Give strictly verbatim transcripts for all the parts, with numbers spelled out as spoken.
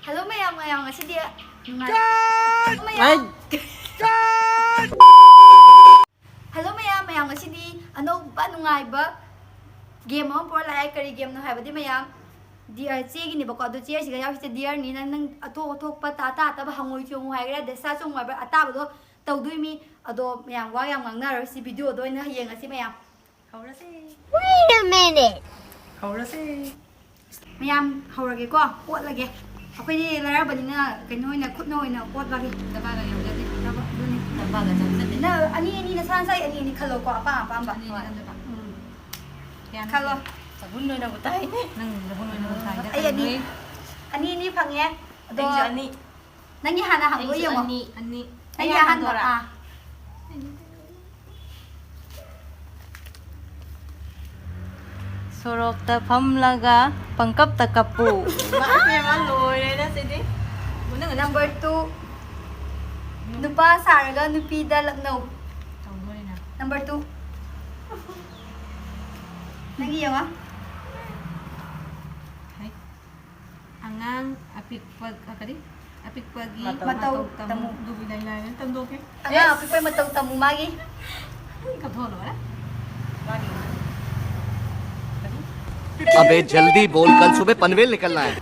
Hello ꯃꯌꯥꯝ, ꯃꯌꯥꯝ ꯉꯁꯤꯗꯤ ꯅꯨꯡꯉꯥꯏ-, Hello ꯃꯌꯥꯝ꯫ Hello ꯃꯌꯥꯝ, ꯃꯌꯥꯝ ꯉꯁꯤꯗꯤ ꯑꯅꯧꯕ ꯅꯨꯡꯉꯥꯏꯕ game ꯑꯃ ꯄꯨꯔ ꯂꯥꯛꯑꯦ꯫ ꯀꯔꯤ gameꯅꯣ ꯍꯥꯏꯕꯗꯤ ꯃꯌꯥꯝ, ꯗꯤ-, ꯑ, ꯆꯦꯒꯤꯅꯦꯕꯀꯣ꯫ ꯑꯗꯣ ꯆꯦꯁꯤꯒ ꯌꯥꯎꯔꯤꯁꯦ ꯗꯤꯌꯔꯅꯤ꯫ ꯅꯪ, ꯅꯪ ꯑꯇꯣꯛ ꯑꯇꯣꯛꯄ ꯇꯥ ꯇꯥ ꯇꯥꯕ ꯍꯪꯉꯣꯏ ꯆꯣꯡꯉꯨ ꯍꯥꯏꯒꯦꯔꯥ, ꯗꯁꯥ ꯆꯣꯡꯉꯨ ꯍꯥꯏꯕ꯭ꯔꯥ, ꯑꯇꯥꯕꯗꯣ ꯇꯧꯗꯣꯏꯃꯤ꯫ ꯑꯗꯣ ꯃꯌꯥꯝ ꯋꯥ ꯌꯥꯝ ꯉꯥꯡꯅꯔꯣꯏꯁꯤ, videoꯗ ꯑꯣꯏꯅ ꯌꯦꯡꯉꯁꯤ ꯃꯌꯥꯝ꯫ ꯍꯧꯔꯁꯦ꯫ Wait a minute. ꯍꯧꯔꯁꯦ꯫ ꯃꯌꯥꯝ ꯍꯧꯔꯒꯦꯀꯣ, ꯑꯣꯠꯂꯒꯦ꯫ ꯑꯩꯈꯣꯏꯗꯤ ꯂꯥꯏꯔꯕꯅꯤꯅ ꯀꯩꯅꯣ ꯑꯣꯏꯅ, ꯈꯨꯠꯅ ꯑꯣꯏꯅ ꯑꯣꯠꯂꯒꯦ꯫ ꯗꯕꯥꯒ ꯌꯥꯎꯖꯗꯦ꯫ ꯗꯕꯥ, ꯑꯗꯨꯅꯤ꯫ ꯗꯕꯥꯒ ꯆꯥꯎꯖꯗꯦ꯫ ꯅ-, ꯑꯅꯤ ꯑꯅꯤ, ꯅꯁꯥ ꯅꯁꯥꯒꯤ ꯑꯅꯤ ꯑꯅꯤ ꯈꯜꯂꯣꯀꯣ, ꯑꯄꯥꯝ ꯑꯄꯥꯝꯕ꯫ ꯑꯅꯤ ꯑꯅꯤ ꯍꯣꯏ꯫ ꯈꯟꯗꯣꯏꯕ꯫ ꯎꯝ꯫ ꯀꯌꯥꯅꯣ? ꯈꯜꯂꯣ꯫ ꯆꯍꯨꯝ ꯑꯣꯏꯅꯕꯨ ꯇꯥꯏꯅꯦ꯫ ꯅꯪ ꯆꯍꯨꯝ ꯑꯣꯏꯅꯕꯨ ꯇꯥꯏꯗ꯫ ꯑꯩ ꯑꯅꯤ, ꯀꯩꯅꯣ? ꯑꯅꯤ ꯑꯅꯤ ꯐꯪꯉꯦ꯫ ꯑꯗꯣ ꯑꯩꯁꯨ ꯑꯅꯤ꯫ ꯅꯪꯒꯤ ꯍꯥꯟꯅ ꯍꯥꯡꯗꯣꯛꯑ ꯑꯩꯁꯨ ꯌꯦꯡꯉꯣ꯫ ꯑꯅꯤ꯫ ꯑꯅꯤ꯫ ꯅꯪꯒꯤ ꯑꯩ ꯑꯍꯥꯟꯕ꯫ ꯍꯥꯡꯗꯣꯔꯥ? ꯑꯥ꯫ ꯁꯣꯔꯣꯛꯇ ꯐꯝꯂꯒ ꯄꯪꯀꯞꯇ ꯀꯞꯄꯨ꯫ ꯏꯃꯥ ꯏꯕꯦꯝꯃ, ꯂꯣꯏꯔꯦꯗ ꯁꯤꯗꯤ꯫ ꯅꯪ ꯑꯅꯤ number two, ꯅꯨꯄꯥ ꯁꯥꯔꯒ ꯅꯨꯄꯤꯗ ꯂꯛꯅꯧ꯫ ꯇꯧꯗꯣꯔꯤꯅ꯫ Number two꯫ ꯅꯪꯒꯤ ꯌꯦꯡꯉꯣ꯫ ꯍꯩ꯫ ꯑꯉꯥꯡ ꯑꯄꯤꯛꯄ, ꯑ, ꯀꯔꯤ? ꯑꯄꯤꯛꯄꯒꯤ ꯃꯇꯧ ꯃꯇꯧ ꯇꯝꯃꯨ꯫ ꯇꯝꯃꯨ꯫ ꯑꯗꯨꯕꯨ ꯏꯂꯥꯏ ꯂꯥꯏꯅ ꯇꯝꯊꯣꯛꯀꯦ꯫ ꯑꯉꯥꯡ ꯑꯦꯁ! ꯑꯄꯤꯛꯄꯒꯤ ꯃꯇꯧ ꯇꯝꯃꯨ ꯃꯥꯒꯤ꯫ ꯀꯞꯊꯣꯛꯑ ꯂꯣꯏꯔꯦ꯫ ꯃꯥꯒꯤ꯫ ꯀꯔꯤ? अबे जल्दी बोल, कल सुबह पनवेल निकलना है।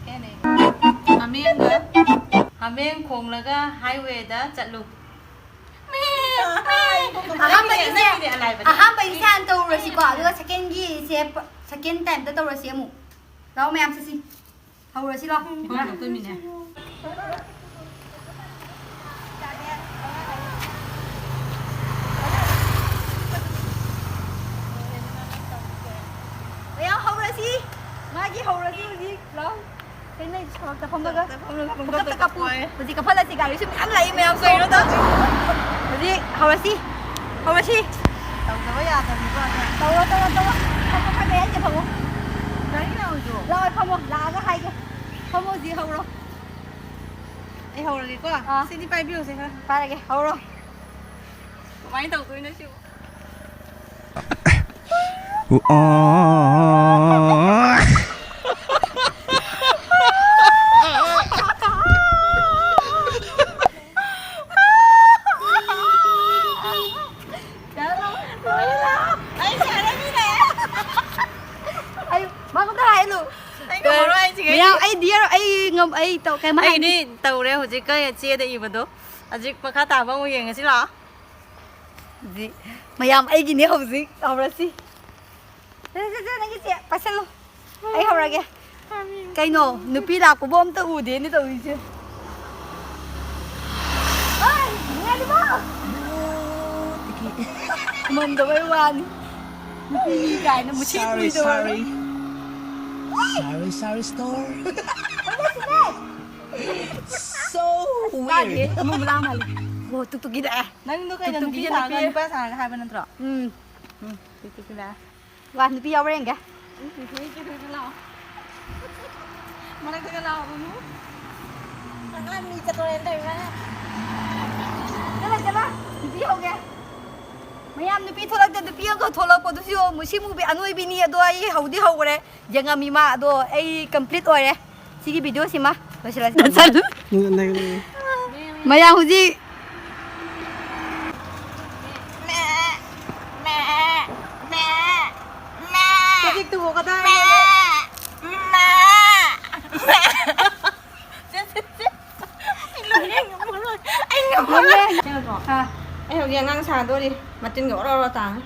ꯀꯩ ꯍꯥꯏꯅꯤ? ꯍꯥꯃꯦꯡꯒ, ꯍꯥꯃꯦꯡ ꯈꯣꯡꯂꯒ highwayꯗ ꯆꯠꯂꯨ꯫ ꯑꯍꯥꯟꯕꯒꯤꯁꯦ, ꯅꯪꯒꯤꯗꯤ ꯑꯂꯥꯏꯕꯅꯤ꯫ ꯑꯍꯥꯟꯕꯒꯤꯁꯦ ꯍꯥꯟꯅ ꯇꯧꯔꯨꯔꯁꯤꯀꯣ, ꯑꯗꯨꯒ secondꯒꯤꯁꯦ ꯄ-, second timeꯗ ꯇꯧꯔꯁꯤ ꯑꯃꯨꯛ꯫ ꯂꯥꯛꯑꯣ ꯃꯌꯥꯝ ꯆꯠꯁꯤ꯫ ꯍꯧꯔꯁꯤ ꯂꯥꯛꯑꯣ꯫ ꯐꯣꯟ ꯇꯧꯔꯛꯇꯣꯏꯃꯤꯅꯦ꯫ ꯃꯌꯥꯝ ꯍꯧꯔꯁꯤ꯫ ꯃꯥꯒꯤ ꯍꯧꯔꯁꯤ ꯍꯧꯖꯤꯛ꯫ ꯂꯥꯛꯑꯣ꯫ ꯀꯩꯅꯣ ꯁꯣꯔꯣꯛꯇ ꯐꯝꯃꯒ ꯁꯣꯔꯣꯛꯇ ꯐꯝꯃꯒ ꯄꯪꯀꯞꯇ ꯄꯪꯀꯞꯇ ꯀꯞꯄꯨ꯫ ꯀꯞꯄꯣꯏ꯫ ꯍꯧꯖꯤꯛ ꯀꯞꯍꯜꯂꯁꯤ, ꯒꯥꯔꯤꯁꯨ ꯃꯌꯥꯝ ꯂꯥꯛꯏ ꯃꯌꯥꯝ꯫ ꯀꯩꯅꯣ ꯇꯧꯁꯤ꯫ ꯍꯧꯖꯤꯛ ꯍꯧꯔꯁꯤ꯫ ꯍꯧꯔꯁꯤ꯫ ꯇꯧꯗꯕ ꯌꯥꯗꯕꯅꯤꯀꯣ ꯑꯗꯣ꯫ ꯇꯧꯔꯣ, ꯇꯧꯔꯣ, ꯇꯧꯔꯣ꯫ ꯐꯝꯃꯣ, ꯈꯔ ꯃꯌꯥꯏꯗ ꯐꯝꯃꯣ꯫ ꯒꯥꯔꯤ ꯂꯥꯛꯑꯣꯏꯗ꯭ꯔꯣ? ꯂꯥꯛꯑꯣꯏ, ꯐꯝꯃꯣ꯫ ꯂꯥꯛꯑꯒ ꯍꯥꯏꯒꯦ꯫ ꯐꯝꯃꯣ, ꯍꯧꯖꯤꯛ ꯍꯧꯔꯣ꯫ ꯑꯩ ꯍꯧꯔꯒꯦꯀꯣ꯫ ꯑꯥ꯫ ꯁꯤꯗꯤ ꯄꯥꯏꯕꯤꯔꯣꯁꯦ ꯈꯔ꯫ ꯄꯥꯏꯔꯒꯦ, ꯍꯧꯔꯣ꯫ ꯀꯃꯥꯏꯅ ꯇꯧꯗꯣꯏꯅꯣ ꯁꯤꯕꯨ? ꯑꯣ꯫ ꯑꯩ ꯉꯝ ꯑꯩ ꯇꯧ ꯀꯩꯝ ꯍꯥꯏ ꯑꯩꯗꯤ ꯇꯧꯔꯦ ꯍꯧꯖꯤꯛ ꯀꯩ ꯆꯦꯗ ꯏꯕꯗꯣ꯫ ꯍꯧꯖꯤꯛ ꯃꯈꯥ ꯇꯥꯕ ꯑꯃꯨꯛ ꯌꯦꯡꯉꯁꯤ ꯂꯥꯛꯑꯣ꯫ ꯍꯧꯖꯤꯛ ꯃꯌꯥꯝ ꯑꯩꯒꯤꯅꯦ ꯍꯧꯖꯤꯛ ꯇꯧꯔꯁꯤ꯫ ꯁꯦ, ꯁꯦ, ꯁꯦ, ꯅꯪꯒꯤ ꯆꯦ ꯄꯥꯏꯁꯜꯂꯨ꯫ ꯑꯩ ꯍꯧꯔꯒꯦ꯫ ꯀꯩꯅꯣ ꯅꯨꯄꯤ ꯂꯥꯛꯄꯕꯨ ꯑꯝꯇ ꯎꯗꯦꯅꯦ ꯇꯧꯔꯤꯁꯦ꯫ ꯍꯣꯏ, ꯅꯨꯡꯉꯥꯏꯔꯤꯕꯣ? ꯃꯝꯗꯕꯩ ꯋꯥꯅꯤ꯫ ꯅꯨꯄꯤ ꯀꯥꯏꯅ ꯃꯨꯁꯤꯠ sorry, ꯃꯨꯏꯗꯧꯔꯦ꯫ Sorry. Sorry, sorry, store. So ꯇꯥꯗꯦ, weird. ꯑꯃꯨꯛ ꯂꯥꯡ ꯃꯥꯜꯂꯦ꯫ ꯑꯣ, ꯇꯨꯛ ꯇꯨꯛꯀꯤ ꯂꯥꯛꯑꯦ꯫ ꯅꯪꯗꯣ ꯀꯩꯅꯣ ꯇꯨꯛ ꯇꯨꯛꯀꯤ ꯅꯨꯄꯤ ꯁꯥꯔꯒ ꯅꯨꯄꯤ꯫ ꯅꯨꯄꯥ ꯁꯥꯔꯒ ꯍꯥꯏꯕ ꯅꯠꯇ꯭ꯔꯣ? ꯎꯝ꯫ ꯎꯝ, ꯇꯨꯛ ꯇꯨꯛꯀꯤ ꯂꯥꯛꯑꯦ꯫ ꯋꯥ, ꯅꯨꯄꯤ ꯌꯥꯎꯕ꯭ꯔꯥ ꯌꯦꯡꯒꯦ꯫ ꯎꯝ, ꯅꯨꯄꯤ ꯀꯩꯗꯧꯔꯤꯅꯣ ꯂꯥꯛꯑꯣ꯫ ꯃꯔꯛꯇꯒ ꯂꯥꯛꯑꯣ, ꯃꯃꯨ꯫ ꯑꯉꯥꯡ ꯃꯤ ꯆꯠꯇꯣꯔꯦꯅ ꯇꯧꯔꯤꯕ꯫ ꯆꯠꯂꯣ, ꯆꯠꯂꯣ, ꯅꯨꯄꯤ ꯍꯧꯒꯦ꯫ ꯃꯌꯥꯝ ꯅꯨꯄꯤ ꯊꯣꯛꯂꯛꯇꯦ, ꯅꯨꯄꯤ ꯑꯃꯈꯛ ꯊꯣꯛꯂꯛꯄꯗꯨꯁꯨ ꯌꯦꯡꯉꯣ, ꯃꯨꯁꯤ ꯃꯨꯕꯤ ꯑꯅꯣꯏꯕꯤꯅꯤ, ꯑꯗꯣ ꯑꯩ ꯍꯧꯗꯤ ꯍꯧꯈ꯭ꯔꯦ꯫ ꯌꯦꯡꯉꯝꯃꯤ ꯃꯥ, ꯑꯗꯣ ꯑꯩ complete ꯑꯣꯏꯔꯦ꯫ ꯁꯤꯒꯤ video ꯁꯤꯃ ꯂꯣꯏꯁꯤꯜꯂꯁꯤ꯫ ꯅꯠꯁꯜꯂꯨ꯫ ꯅꯪ, ꯅꯪ, ꯅꯪ꯫ ꯃꯌꯥꯝ ꯍꯧꯖꯤꯛ ꯍꯧꯖꯤꯛꯇꯨꯕꯨ ꯀꯗꯥꯏ? ꯑꯩ ꯂꯣꯏꯔꯦ, ꯉꯝꯃꯔꯣꯏ꯫ ꯑꯩ ꯉꯝꯃꯔꯣꯏ꯫ ꯉꯝꯃꯦ꯫ ꯑꯥ꯫ ꯑꯩ ꯍꯧꯖꯤꯛ ꯑꯉꯥꯡ ꯁꯥꯗꯣꯔꯤ꯫ ꯃꯇꯤꯟꯒ ꯑꯣꯔꯣ ꯑꯣꯔꯣ ꯇꯥꯡꯉꯦ꯫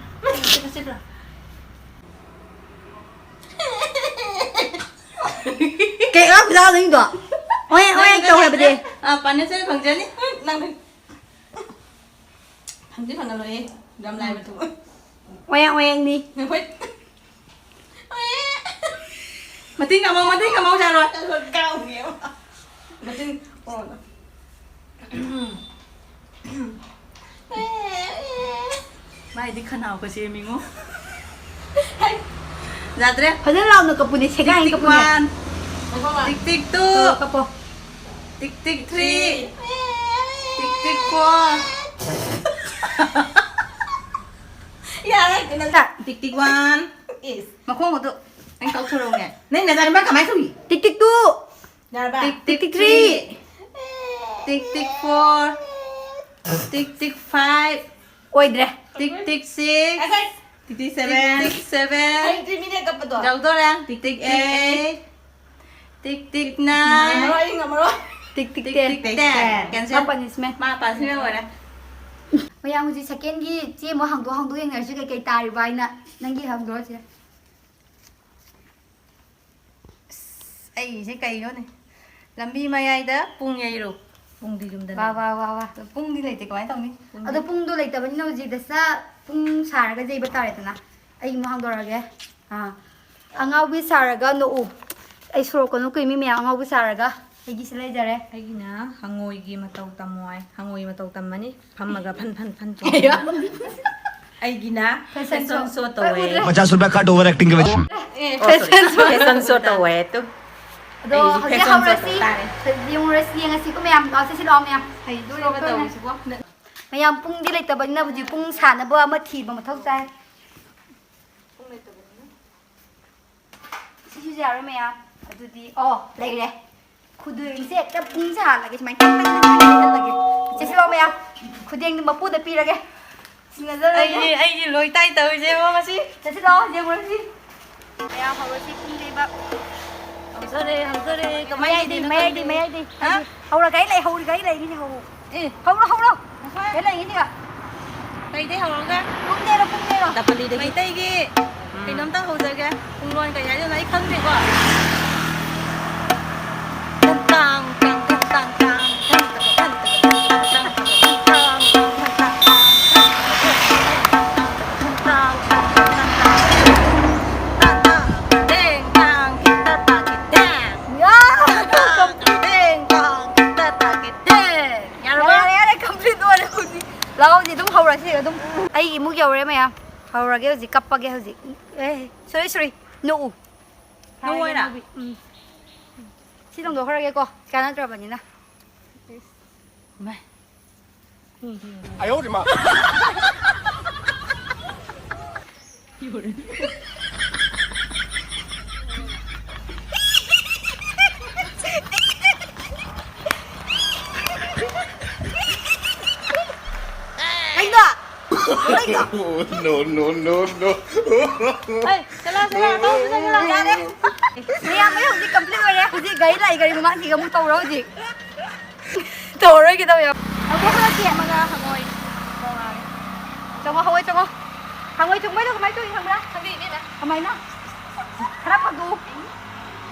ꯀꯩ ꯑꯉꯥꯡ ꯈꯨꯂꯥꯎꯅꯣ ꯅꯪꯗꯣ? ꯑꯣꯌꯦ, ꯑꯣꯌꯦ ꯅꯪ ꯇꯧ ꯍꯥꯏꯕꯗꯤ꯫ ꯑ, ꯄꯥꯅꯦꯁꯣꯔꯤ ꯐꯪꯖꯅꯤ꯫ ꯅꯪ ꯐꯪꯗꯤ ꯐꯪꯉꯔꯣꯏꯌꯦ꯫ ꯌꯥꯝ ꯂꯥꯏꯕ ꯊꯕꯛ꯫ ꯑꯣꯌꯦ, ꯑꯣꯌꯦꯅꯤ꯫ ꯍꯣꯏ꯫ ꯑꯣꯌꯦ꯫ ꯃꯇꯤꯟ ꯀꯝꯃꯧ, ꯃꯇꯤꯟ ꯀꯝꯃꯧ ꯌꯥꯔꯣꯏ꯫ ꯀꯥꯎꯅꯤ꯫ ꯃꯇꯤꯟ, ꯑꯣ꯫ ꯃꯥꯏꯗꯤ ꯈꯅꯥꯎꯒ ꯁꯦꯝꯃꯤꯉꯣ꯫ ꯌꯥꯗ꯭ꯔꯦ꯫ ꯐꯖꯅ ꯂꯥꯎꯅ ꯀꯞꯄꯨꯅꯦ, ꯁꯦꯒꯥꯏꯅ ꯇꯤꯛ ꯇꯤꯛ ꯀꯞꯄꯨꯅꯦ꯫ One꯫ ꯇꯤꯛ ꯇꯤꯛ two꯫ ꯀꯞꯄꯣ, ꯀꯞꯄꯣ꯫ ꯇꯤꯛ ꯇꯤꯛ three꯫ ꯇꯤꯛ ꯇꯤꯛ four꯫ ꯌꯥꯔꯦ, ꯀꯩꯅꯣ꯫ ꯇꯤꯛ ꯇꯤꯛ one꯫ ꯏꯁ꯫ ꯃꯈꯣꯡ ꯑꯗꯨ ꯑꯩꯅ ꯀꯥꯎꯊꯣꯔꯛꯎꯅꯦ꯫ ꯅꯪ ꯅꯆꯥꯅꯨꯄꯥ ꯀꯃꯥꯏ ꯀꯧꯏ? ꯇꯤꯛ ꯇꯤꯛ two꯫ ꯌꯥꯔꯕ? ꯇꯤꯛ ꯇꯤꯛ three꯫ ꯇꯤꯛ ꯇꯤꯛ four꯫ ꯇꯤꯛ ꯇꯤꯛ five꯫ ꯑꯣꯏꯗ꯭ꯔꯦ꯫ ꯇꯤꯛ ꯇꯤꯛ six꯫ ꯑꯁ, ꯑꯁ꯫ ꯇꯤꯛ ꯇꯤꯛ seven꯫ ꯇꯤꯛ ꯇꯤꯛ seven꯫ ꯍꯩꯇ꯭ꯔꯤ ꯃꯤꯅꯦ ꯀꯞꯄꯗꯣ꯫ ꯌꯧꯗꯣꯔꯦ꯫ ꯇꯤꯛ ꯇꯤꯛ eight꯫ ꯇꯤꯛ ꯇꯤꯛ ꯅꯥꯏ꯫ ꯉꯝꯃꯔꯣꯏ, ꯑꯩ ꯉꯝꯃꯔꯣꯏ꯫ ꯇꯤꯛ ꯇꯤꯛ ꯇꯤꯛ ꯇꯦꯟ꯫ ꯇꯤꯛ ꯇꯦꯟ꯫ Cancel꯫ ꯃꯥ punishment꯫ ꯃꯥ punishment ꯑꯣꯏꯔꯦ꯫ ꯃꯌꯥꯝ ꯍꯧꯖꯤꯛ secondꯒꯤ ꯆꯦ ꯑꯃꯨꯛ ꯍꯥꯡꯗꯣꯛ ꯍꯥꯡꯗꯣꯛ ꯌꯦꯡꯅꯔꯁꯤ ꯀꯩ ꯀꯩ ꯇꯥꯔꯤꯕ ꯍꯥꯏꯅ꯫ ꯅꯪꯒꯤ ꯍꯥꯡꯗꯣꯛꯑꯁꯦ꯫ ꯑꯁ, ꯑꯩꯁꯦ ꯀꯩꯅꯣꯅꯦ? ꯂꯝꯕꯤ ꯃꯌꯥꯏꯗ ꯄꯨꯡ ꯌꯩꯔꯨ꯫ ꯄꯨꯡꯗꯤ ꯌꯨꯝꯗ ꯋꯥ, ꯂꯩ꯫ ꯋꯥ, ꯋꯥ, ꯋꯥ꯫ ꯄꯨꯡꯗꯤ ꯂꯩꯇꯦ, ꯀꯃꯥꯏꯅ ꯇꯧꯅꯤ? ꯄꯨꯡꯗꯤ ꯑꯗꯣ ꯄꯨꯡꯗꯣ ꯂꯩꯇꯕꯅꯤꯅ ꯍꯧꯖꯤꯛ ꯗꯁꯥ ꯄꯨꯡ ꯁꯥꯔꯒ ꯌꯩꯕ ꯇꯥꯔꯦꯗꯅ꯫ ꯑꯩ ꯑꯃꯨꯛ ꯍꯥꯡꯗꯣꯔꯛꯑꯒꯦ꯫ ꯑꯥ꯫ ꯑꯉꯥꯎꯕꯤ ꯁꯥꯔꯒ ꯅꯣꯛꯎ꯫ ꯑꯩ ꯁꯣꯔꯣꯛꯀ ꯅꯣꯛ ꯀꯨꯏ ꯃꯤ ꯃꯌꯥꯝ ꯑꯉꯥꯎꯕꯤ ꯁꯥꯔꯒ꯫ ꯑꯩꯒꯤꯁꯤ ꯂꯩꯖꯔꯦ꯫ ꯑꯩꯒꯤꯅ ꯍꯪꯉꯣꯏꯒꯤ ꯃꯇꯧ ꯇꯝꯃꯣ ꯍꯥꯏ꯫ ꯍꯪꯉꯣꯏ ꯃꯇꯧ ꯇꯝꯃꯅꯤ꯫ ꯐꯝꯃꯒ ꯐꯟ ꯐꯟ ꯐꯟ ꯆꯣꯡꯉꯒ꯫ ꯑꯩꯒꯤꯅ fashion fashion show show ꯇꯧꯋꯦ꯫ ꯎꯗ꯭ꯔꯦ꯫ पचास रुपया कट ओवर एक्टिंग के वजह से। ꯑꯦ, ꯑꯣ, sorry, fashion show fashion show ꯇꯧꯋꯦ꯫ ꯇꯧꯋꯦ ꯑꯗꯨ꯫ ꯑꯗꯣ ꯑꯩꯒꯤ ꯍꯧꯖꯤꯛ fashion show ꯍꯧꯔꯁꯤ꯫ ꯇꯧ ꯇꯥꯔꯦ꯫ ꯌꯦꯡꯉꯨꯔꯁꯤ, ꯌꯦꯡꯉꯁꯤꯀꯣ ꯃꯌꯥꯝ꯫ ꯂꯥꯛꯑꯣ, ꯆꯠꯁꯤ ꯂꯥꯛꯑꯣ ꯃꯌꯥꯝ꯫ ꯍꯩꯗꯣꯔꯤꯕ ꯇꯧꯔꯤꯁꯤꯕꯣ꯫ ꯃꯌꯥꯝ ꯄꯨꯡꯗꯤ ꯂꯩꯇꯕꯅꯤꯅ ꯍꯧꯖꯤꯛ ꯄꯨꯡ ꯁꯥꯟꯅꯕ ꯑꯃ ꯊꯤꯕ ꯃꯊꯧ ꯇꯥꯏ꯫ ꯄꯨꯡ ꯂꯩꯇꯕꯅꯤꯅ꯫ ꯁꯤꯁꯨ ꯌꯥꯔꯣꯏ ꯃꯌꯥꯝ꯫ ꯑꯗꯨꯗꯤ ꯑꯣ ꯂꯩꯔꯦ꯫ ꯈꯨꯗꯦꯡꯁꯦ ꯍꯦꯛꯇ ꯄꯨꯡꯁꯦ ꯍꯥꯜꯂꯒꯦ ꯁꯨꯃꯥꯏꯅ ꯇꯪ ꯇꯪ ꯇꯪ ꯇꯪ ꯍꯥꯜꯂꯒꯦ꯫ ꯆꯦꯁꯤ ꯂꯥꯛꯑꯣ ꯃꯌꯥꯝ꯫ ꯈꯨꯗꯦꯡꯗꯨ ꯃꯄꯨꯗ ꯄꯤꯔꯒꯦ꯫ ꯁꯤꯡꯅꯖꯔꯒꯦ꯫ ꯑꯩꯒꯤ, ꯑꯩꯒꯤ ꯂꯣꯏ ꯇꯥꯏ ꯇꯧꯔꯤꯁꯦ ꯏꯕꯣ ꯉꯁꯤ꯫ ꯆꯦꯁꯤ ꯂꯥꯛꯑꯣ ꯌꯦꯡꯉꯨꯔꯁꯤ꯫ ꯃꯌꯥꯝ ꯍꯧꯔꯁꯤ ꯄꯨꯡ ꯇꯩꯕ꯫ ꯍꯧꯖꯔꯦ, ꯍꯧꯖꯔꯦ꯫ ꯀꯃꯥꯏꯅ ꯃꯌꯥꯏꯗꯤ, ꯇꯧꯔꯤꯅꯣ ꯃꯌꯥꯏꯗꯤ, ꯈꯪꯗꯦ꯫ ꯃꯌꯥꯏꯗꯤ꯫ ꯍꯥ? ꯍꯧꯔꯒ ꯑꯩ ꯂꯩ, ꯍꯧꯔꯒ ꯑꯩ ꯂꯩꯔꯤꯅꯦ ꯍꯧꯔꯣ꯫ ꯑꯦ꯫ ꯍꯧꯔꯣ, ꯍꯧꯔꯣ꯫ ꯉꯥꯏꯈꯣ꯫ ꯑꯩ ꯂꯩꯔꯤꯅꯦ꯫ ꯀꯩꯗꯩ ꯍꯧꯔꯒ? ꯄꯨꯡꯗꯩꯔꯣ, ꯄꯨꯡꯗꯩꯔꯣ? ꯇꯄꯂꯤꯗꯒꯤ꯫ ꯃꯩꯇꯩꯒꯤ ꯎꯝ꯫ ꯀꯩꯅꯣꯝꯇꯪ ꯍꯧꯖꯒꯦ꯫ ꯄꯨꯡꯂꯣꯟ ꯀꯩ ꯍꯥꯏꯗꯣꯏꯅꯣ ꯑꯩ ꯈꯪꯗꯦꯀꯣ꯫ ꯇꯪ ꯇꯥꯡ ꯇꯪ ꯇꯪ ꯇꯥꯡ ꯇꯥꯡ ꯇꯪ ꯇꯪ ꯇꯪ ꯇꯪ ꯇꯪ ꯇꯪ ꯇꯪ ꯇꯪ ꯇꯪ ꯇꯪ ꯇꯪ ꯇꯪ ꯇꯪ ꯇꯪ ꯇꯪ ꯇꯪ ꯇꯪ ꯇꯦꯡ ꯇꯥꯡ ꯈꯤꯇ ꯇꯥ ꯈꯤꯇꯦꯡ꯫ ꯌꯥ! ꯇꯥꯡ ꯇꯦꯡ ꯇꯥꯡ ꯈꯤꯇ ꯇꯥ ꯈꯤꯇꯦꯡ꯫ ꯌꯥꯔꯕ? ꯌꯥꯔꯦ, ꯌꯥꯔꯦ, complete ꯑꯣꯏꯔꯦ ꯍꯧꯖꯤꯛ꯫ ꯂꯥꯛꯑꯣ, ꯍꯧꯖꯤꯛ ꯑꯗꯨꯝ ꯍꯧꯔꯁꯤ, ꯑꯗꯨꯝ꯫ ꯑꯩ ꯏꯃꯨꯛ ꯌꯧꯔꯦ ꯃꯌꯥꯝ꯫ ꯍꯧꯔꯒꯦ ꯍꯧꯖꯤꯛ, ꯀꯞꯄꯒꯦ ꯍꯧꯖꯤꯛ꯫ ꯑꯦ, sorry, sorry, ꯅꯣꯛꯎ꯫ ꯅꯣꯛꯑꯣꯏꯔꯥ? ꯎꯝ꯫ ꯁꯤ ꯊꯣꯡꯗꯣꯛꯈ꯭ꯔꯒꯦꯀꯣ, ꯀꯥꯟꯅꯗ꯭ꯔꯕꯅꯤꯅ꯫ ꯏꯃꯥꯏ꯫ ꯀꯩꯅꯣ? ꯀꯩꯅꯣ? No, no, no, no. ꯍꯩ, ꯆꯠꯂꯣ, ꯆꯠꯂꯣ, ꯆꯠꯂꯣ, ꯆꯠꯂꯣ, ꯆꯠꯂꯣ꯫ ꯌꯥꯔꯦ꯫ ꯃꯌꯥꯝ, ꯑꯩ ꯍꯧꯖꯤꯛ complete ꯑꯣꯏꯔꯦ꯫ ꯍꯧꯖꯤꯛ ꯒꯥꯔꯤ ꯂꯥꯛꯏ, ꯒꯥꯔꯤ ꯃꯃꯥꯡꯁꯤꯒ ꯑꯃꯨꯛ ꯇꯧꯔꯣ ꯍꯧꯖꯤꯛ꯫ ꯇꯧꯔꯣꯏꯒꯦ ꯇꯧꯋꯦ꯫ ꯍꯧꯖꯤꯛ ꯍꯜꯂꯛꯀꯦ꯫ ꯑꯃꯒ ꯍꯪꯉꯣꯏ꯫ ꯆꯪꯉꯣ, ꯍꯪꯉꯣꯏ ꯆꯪꯉꯣ꯫ ꯍꯪꯉꯣꯏ ꯆꯣꯡꯕꯩꯗꯣ ꯀꯃꯥꯏꯅ ꯇꯧꯔꯤ ꯈꯪꯕ꯭ꯔꯥ? ꯈꯪꯗꯦ, ꯏꯕꯦꯝꯃ꯫ ꯀꯃꯥꯏꯅ? ꯈꯔ ꯐꯪꯗꯣꯛꯎ꯫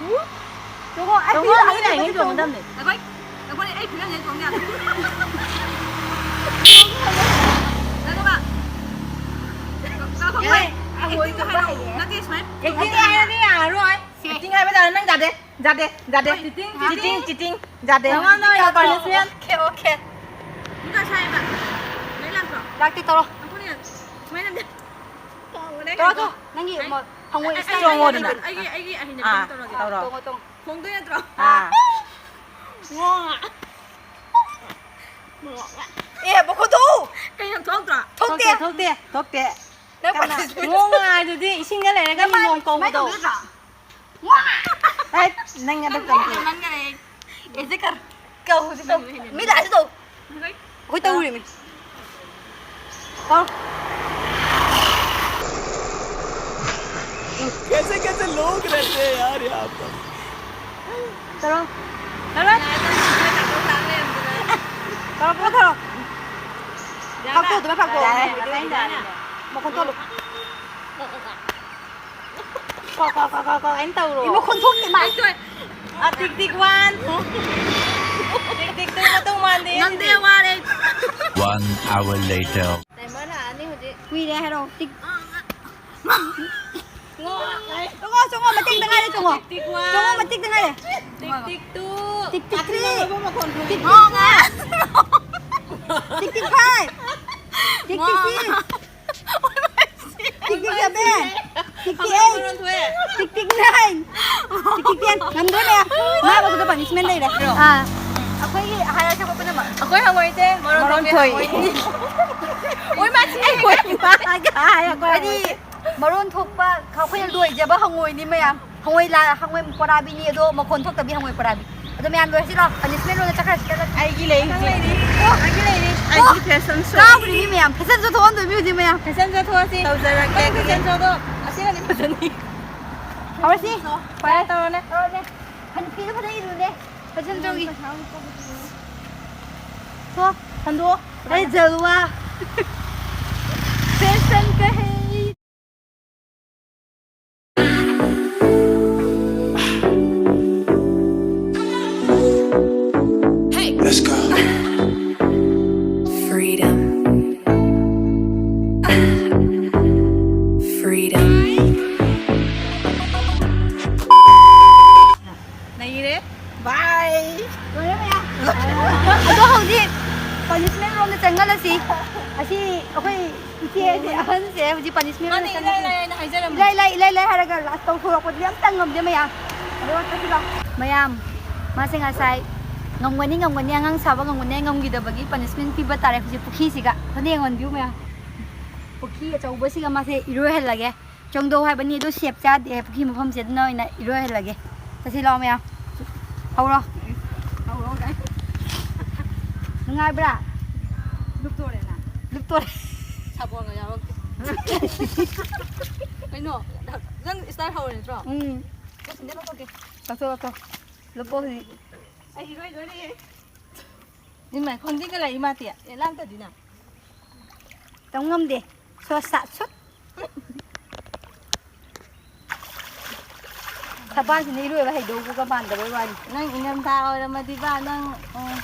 ꯆꯣꯡꯉꯣ, ꯑꯩ ꯆꯣꯡꯉꯣ, ꯐꯤꯔꯣꯜ ꯃꯤ ꯂꯩꯔꯤꯉꯩ ꯆꯣꯡꯒꯗꯕꯅꯦ꯫ ꯑꯩꯈꯣꯏ, ꯑꯩꯈꯣꯏ, ꯑꯩ ꯐꯤꯔꯣꯜ ꯂꯩꯔ ꯆꯣꯡ ꯌꯥꯕ꯫ ꯅꯪ ꯑꯃ, ꯀ-, ꯀ-, ꯍꯪꯉꯣꯏ꯫ ꯑꯦ, ꯍꯪꯉꯣꯏ acting ꯆꯣꯡꯕ ꯍꯥꯏꯔꯣ꯫ ꯍꯩꯌꯦ꯫ ꯅꯠꯇꯦ, ꯁꯨꯃꯥꯏꯅ꯫ Acting ꯍꯥꯏꯔꯗꯤ ꯌꯥꯔꯔꯣꯏ꯫ ꯁꯦ꯫ Acting ꯍꯥꯏꯕ ꯇꯥꯔꯦ, ꯅꯪ ꯌꯥꯗꯦ, ꯌꯥꯗꯦ, ꯌꯥꯗꯦ꯫ ꯍꯣꯏ꯫ Cheating, ꯍꯥ? Cheating, cheating, ꯌꯥꯗꯦ꯫ ꯅꯉꯣꯟꯗ ꯑꯣꯏꯅ punishment꯫ Okay, okay꯫ ꯅꯨꯡꯁꯥ ꯁꯥꯏꯕ꯫ ꯃꯩ ꯂꯥꯛꯇ꯭ꯔꯣ? ꯂꯥꯛꯇꯦ, ꯇꯧꯔꯣ꯫ ꯑꯩꯈꯣꯏꯅ ꯁꯨꯃꯥꯏꯅ ꯇꯧꯔꯣ, ꯇꯧꯔꯣ꯫ ꯅꯪꯒꯤ ꯑꯩ, ꯃ-, ꯍꯪꯉꯣꯏ ꯑꯩ, style ꯆꯣꯡꯉꯣꯗꯅ꯫ ꯑꯩꯒꯤ, ꯑꯩꯒꯤ ꯑꯍꯩꯅꯕ ꯑꯥ, ꯇꯧꯔꯒꯦ꯫ ꯇꯧꯔꯣ꯫ ꯇꯣꯡꯉꯣ, ꯇꯣꯡꯉꯣ꯫ ꯈꯣꯡꯗꯣꯏ ꯅꯠꯇ꯭ꯔꯣ? ꯑꯥ꯫ ꯉꯣ꯫ ꯑꯦ, ꯃꯈꯣꯟ ꯊꯣꯛꯎ꯫ ꯀꯩꯅꯣ ꯊꯣꯛꯇ꯭ꯔꯣ? ꯊꯣꯛꯇꯦ꯫ ꯊꯣꯛꯇꯦ, ꯊꯣꯛꯇꯦ, ꯊꯣꯛꯇꯦ꯫ ꯅꯪ ꯀꯅꯥ? ꯄꯥꯏꯁꯤꯜꯂꯨ꯫ ꯉꯣ ꯉꯥꯏꯗꯨꯗꯤ ꯏꯁꯤꯡꯗ ꯂꯩꯔꯒ ꯅꯃꯥꯏ ꯂꯤꯂꯣꯡ ꯁꯨꯃꯥꯏꯅ ꯀꯧꯕꯗꯣ꯫ ꯇꯧꯗꯣꯏ ꯅꯠꯇ꯭ꯔꯣ? ꯍꯦꯠ, ꯅꯪ ꯑꯗꯨ ꯅꯪ ꯇꯧꯗꯦ꯫ ꯍꯦꯟꯃꯟꯈꯔꯦ꯫ ꯑꯦꯁꯦ ꯀꯔ-, ꯀꯧ ꯍꯧꯖꯤꯛ ꯇꯧ꯫ ꯃꯤ ꯂꯥꯛꯑꯁꯤ ꯇꯧ꯫ ꯑꯩꯈꯣꯏ ꯇꯧꯔꯤꯃꯤ꯫ ꯇꯧ꯫ कैसे कैसे लोग रहते हैं यार यहाँ पर। ꯇꯧꯔꯣ꯫ ꯇꯧꯔꯣ꯫ ꯇꯧꯔꯣ, ꯄꯨꯔꯣ, ꯇꯧꯔꯣ꯫ ꯐꯥꯛꯇꯣꯛꯑꯣ, ꯑꯗꯨꯃꯥꯏ ꯐꯥꯛꯇꯣꯛꯑꯣ꯫ ꯌꯥꯔꯦ, ꯌꯥꯔꯦ, ꯌꯥꯔꯦ꯫ ꯃꯈꯣꯟ ꯊꯣꯛꯍꯜꯂꯨ꯫ ꯀꯣ, ꯀꯣ, ꯀꯣ, ꯀꯣ, ꯀꯣ, ꯑꯩꯅ ꯇꯧꯔꯣ꯫ ꯏ, ꯃꯈꯣꯟ ꯊꯣꯛꯇꯦ, ꯃꯥꯏ꯫ ꯑ, ꯇꯤꯛ, ꯇꯤꯛ, one꯫ ꯇꯤꯛ, ꯇꯤꯛ, two, ꯃꯇꯧ ꯃꯥꯟꯗꯦ꯫ ꯉꯝꯗꯦ, ꯋꯥꯔꯦ꯫ One hour later. Timer ꯂꯥꯛꯑꯅꯤ ꯍꯧꯖꯤꯛ꯫ ꯀꯨꯏꯔꯦ ꯍꯥꯏꯔꯣ꯫ ꯇꯤꯛ꯫ ꯆꯣꯡꯉꯣ, ꯆꯣꯡꯉꯣ, ꯃꯇꯦꯛꯇ ꯉꯥꯏꯔꯦ, ꯆꯣꯡꯉꯣ꯫ ꯇꯤꯛ, ꯇꯤꯛ, one꯫ ꯆꯣꯡꯉꯣ, ꯃꯇꯦꯛꯇ ꯉꯥꯏꯔꯦ꯫ ꯇꯤꯛ, ꯇꯤꯛ, two꯫ ꯇꯤꯛ, ꯇꯤꯛ, three꯫ ꯇꯤꯛ, ꯇꯤꯛ, four꯫ ꯇꯤꯛ, ꯇꯤꯛ, five꯫ ꯇꯤꯛ, ꯇꯤꯛ, six꯫ ꯇꯤꯛ ꯇꯤꯛ seven, ꯇꯤꯛ ꯇꯤꯛ eight, ꯇꯤꯛ ꯇꯤꯛ nine, ꯇꯤꯛ ꯇꯤꯛ ten꯫ ꯉꯝꯗ꯭ꯔꯦ ꯃꯌꯥꯝ꯫ ꯃꯥ ꯃꯗꯨꯗ punishment ꯂꯩꯔꯦ꯫ ꯑꯥ꯫ ꯑꯩꯈꯣꯏꯒꯤ ꯍꯥꯏꯔꯁꯦ ꯄꯨꯝꯅꯃꯛ꯫ ꯑꯩꯈꯣꯏ ꯍꯪꯉꯣꯏꯁꯦ ꯃꯔꯣꯟ ꯃꯔꯣꯟ ꯊꯣꯛꯏ꯫ ꯊꯣꯛꯏ꯫ ꯑꯣꯏ ꯃꯥ ꯁꯤ ꯑꯩꯈꯣꯏ ꯏꯃꯥꯒ ꯍꯥꯏ ꯑꯩꯈꯣꯏ ꯍꯥꯏꯗꯤ ꯍꯪꯉꯣꯏꯁꯦ꯫ ꯃꯔꯣꯟ ꯊꯣꯛꯄ ꯑꯩꯈꯣꯏꯅ ꯂꯣꯏꯖꯕ ꯍꯪꯉꯣꯏꯅꯤ ꯃꯌꯥꯝ꯫ ꯍꯪꯉꯣꯏ ꯂꯥ-, ꯍꯪꯉꯣꯏ ꯄꯣꯔꯥꯕꯤꯅꯤ ꯑꯗꯣ ꯃꯈꯣꯟ ꯊꯣꯛꯇꯕꯤ ꯍꯪꯉꯣꯏ ꯄꯣꯔꯥꯕꯤ꯫ ꯑꯗꯣ ꯃꯌꯥꯝ ꯂꯣꯏꯁꯤꯜꯂꯣ꯫ Punishment ꯑꯣꯏꯅ ꯆꯠꯈ꯭ꯔꯁꯤ, ꯆꯠꯂꯁꯤ꯫ ꯑꯩꯒꯤ ꯂꯩ ꯅꯪ ꯍꯧꯖꯤꯛ꯫ ꯂꯩꯔꯤ꯫ ꯑꯣ꯫ ꯑꯩꯒꯤ ꯂꯩꯔꯤ꯫ ꯑꯣ꯫ ꯑꯩꯒꯤ fashion show꯫ ꯀꯥꯎꯔꯤꯅꯤ ꯃꯌꯥꯝ꯫ Fashion show ꯊꯣꯛꯍꯟꯗꯣꯏꯅꯤ ꯍꯧꯖꯤꯛ ꯃꯌꯥꯝ꯫ Fashion show ꯊꯣꯛꯑꯁꯤ꯫ ꯇꯧꯖꯔꯛꯀꯦ ꯅꯪ ꯑꯗꯨꯗꯤ꯫ Fashion showꯗꯣ ꯑꯁꯤꯅꯗꯤ ꯐꯖꯅꯤ꯫ ꯇꯧꯔꯁꯤ꯫ ꯐꯔꯦ, ꯇꯧꯔꯣꯅꯦ꯫ ꯇꯧꯔꯣꯅꯦ꯫ ꯍꯟ-, ꯐꯤꯗꯣ ꯐꯖꯅ ꯏꯜꯂꯨꯅꯦ꯫ ꯐꯖꯅ ꯇꯧꯏ꯫ ꯊꯣ, ꯍꯟꯗꯣꯛꯑꯣ꯫ ꯑꯩ ꯖꯜꯋꯥ꯫ Fashion ꯀꯍꯩ꯫ Let's go. Freedom. Freedom. ꯅꯩꯔꯦ꯫ Bye. ꯂꯣꯏꯔꯦ ꯃꯌꯥꯝ꯫ ꯑꯗꯣ ꯍꯧꯖꯤꯛ punishment ꯔꯣꯝꯗ ꯆꯪꯍꯜꯂꯁꯤ꯫ ꯑꯁꯤ ꯑꯩꯈꯣꯏ ꯏꯆꯦꯁꯦ, ꯑꯍꯟꯁꯦ ꯍꯧꯖꯤꯛ punishment ꯔꯣꯝꯗ ꯃꯥꯅꯦ, ꯆꯪꯍꯜꯂꯁꯤ꯫ ꯏꯂꯥꯏ ꯂꯥꯏꯅ ꯍꯥꯏꯖꯔꯝꯃꯦ꯫ ꯏꯂꯥꯏ ꯂꯥꯏ, ꯏꯂꯥꯏ ꯂꯥꯏ ꯍꯥꯏꯔꯒ last ꯇꯧꯊꯣꯔꯛꯄꯗꯤ ꯑꯝꯇ ꯉꯝꯗꯦ ꯃꯌꯥꯝ꯫ ꯑꯗꯣ ꯆꯠꯁꯤꯜꯂꯣ꯫ ꯃꯌꯥꯝ, ꯃꯥꯁꯦ ꯉꯁꯥꯏ ꯉꯝꯒꯅꯤ, ꯉꯝꯒꯅꯤ, ꯑꯉꯥꯡ ꯁꯥꯕ ꯉꯝꯒꯅꯤ, ꯉꯝꯈꯤꯗꯕꯒꯤ punishment ꯄꯤꯕ ꯇꯥꯔꯦ ꯍꯧꯖꯤꯛ ꯄꯨꯈ꯭ꯔꯤꯁꯤꯒ꯫ ꯍꯣꯔꯦꯟ ꯌꯦꯡꯍꯟꯕꯤꯌꯨ ꯃꯌꯥꯝ꯫ ꯄꯨꯈ꯭ꯔꯤ ꯑꯆꯧꯕꯁꯤꯒ ꯃꯥꯁꯦ ꯏꯔꯣꯏꯍꯜꯂꯒꯦ꯫ ꯆꯣꯡꯗꯧ ꯍꯥꯏꯕꯅꯤ, ꯑꯗꯨ safe ꯆꯥꯗꯦ ꯄꯨꯈ꯭ꯔꯤ ꯃꯐꯝꯁꯦ, ꯑꯗꯨꯅ ꯑꯣꯏꯅ ꯏꯔꯣꯏꯍꯜꯂꯒꯦ꯫ ꯆꯠꯁꯤ ꯂꯥꯛꯑꯣ ꯃꯌꯥꯝ, ꯍꯧꯔꯣ꯫ ꯍꯧꯔꯣ ꯀꯥꯏ꯫ ꯅꯨꯡꯉꯥꯏꯕ꯭ꯔꯥ? ꯂꯨꯞꯇꯣꯔꯦꯅ꯫ ꯂꯨꯞꯇꯣꯔꯦ꯫ ꯁꯥꯄꯣꯟꯒ ꯌꯥꯎꯔꯛꯇꯦ꯫ ꯀꯩꯅꯣ? ꯅꯪ style ꯍꯧꯔꯦ ꯅꯠꯇ꯭ꯔꯣ? ꯎꯝ꯫ ꯆꯠꯁꯤꯟꯗꯦ ꯂꯧꯊꯣꯛꯀꯦ꯫ ꯂꯧꯊꯣꯛ, ꯂꯧꯊꯣꯛ꯫ ꯂꯨꯞꯄꯣ ꯍꯧꯖꯤꯛ꯫ ꯑꯩ ꯏꯔꯣꯏꯗꯣꯔꯦ꯫ ꯏꯃꯥ, ꯈꯣꯟꯖꯤꯟꯒ ꯂꯩ ꯏꯃꯥꯇꯤ꯫ ꯑꯦ, ꯂꯥꯡꯇꯗꯤꯅ꯫ ꯇꯝ ꯉꯝꯗꯦ꯫ ꯁꯣ ꯁꯥ ꯁꯨꯠ꯫ ꯁꯕꯥꯟꯁꯤꯅ ꯏꯔꯣꯏꯕ ꯍꯩꯗꯧꯕꯒ ꯃꯥꯟꯗꯕꯩ ꯋꯥꯅꯤ꯫ ꯅꯪ ꯏꯪꯊꯝꯊꯥ ꯑꯣꯏꯔꯝꯃꯗꯤꯕ ꯅꯪ, ꯎꯝ꯫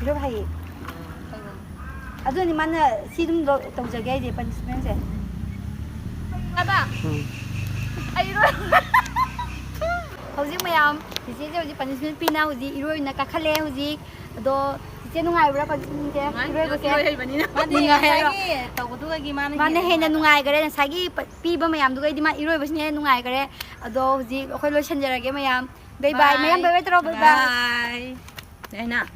ꯏꯔꯣꯏꯕ ꯍꯩꯌꯦ꯫ ꯑꯗꯨꯅꯤ ꯃꯥꯅ ꯁꯤ ꯑꯗꯨꯝ ꯂꯧ-, ꯇꯧꯖꯒꯦ ꯍꯥꯏꯁꯦ punishment ꯁꯦ꯫ ꯍꯥꯏꯕ? ꯎꯝ꯫ ꯑꯩ ꯏꯔꯣꯏ-, ꯍꯧꯖꯤꯛ ꯃꯌꯥꯝ ꯆꯤꯆꯦꯁꯦ ꯍꯧꯖꯤꯛ punishment ꯄꯤꯅ ꯍꯧꯖꯤꯛ ꯏꯔꯣꯏꯅ ꯀꯥꯈꯠꯂꯦ ꯍꯧꯖꯤꯛ꯫ ꯑꯗꯣ ꯆꯤꯆꯦ ꯅꯨꯡꯉꯥꯏꯕ꯭ꯔꯥ punishment ꯁꯦ? ꯅꯨꯡꯉꯥꯏ, ꯏꯔꯣꯏꯕꯁꯦ? ꯏꯔꯣꯏ ꯍꯩꯕꯅꯤꯅ꯫ ꯃꯥꯗꯤ ꯅꯨꯡꯉꯥꯏ ꯍꯥꯏꯔꯣ? ꯉꯁꯥꯏꯒꯤ ꯇꯧꯕꯗꯨꯗꯒꯤ ꯃꯥꯅ ꯃꯥꯅ ꯍꯦꯟꯅ ꯍꯦꯟꯅ ꯅꯨꯡꯉꯥꯏ꯫ ꯅꯨꯡꯉꯥꯏꯈꯔꯦ꯫ ꯉꯁꯥꯏꯒꯤ ꯄ-, ꯄꯤꯕ ꯃꯌꯥꯝꯗꯨꯒꯩꯗꯤ ꯃꯥ ꯏꯔꯣꯏꯕꯁꯤꯅ ꯍꯦꯟꯅ ꯅꯨꯡꯉꯥꯏꯈꯔꯦ꯫ ꯑꯗꯣ ꯍꯧꯖꯤꯛ ꯑꯩꯈꯣꯏ ꯂꯣꯏꯁꯤꯟꯖꯔꯒꯦ ꯃꯌꯥꯝ꯫ Bye bye꯫ Bye꯫ ꯃꯌꯥꯝ bye bye ꯇꯧꯔꯣ, bye bye꯫ Bye꯫ ꯌꯥꯏꯅ?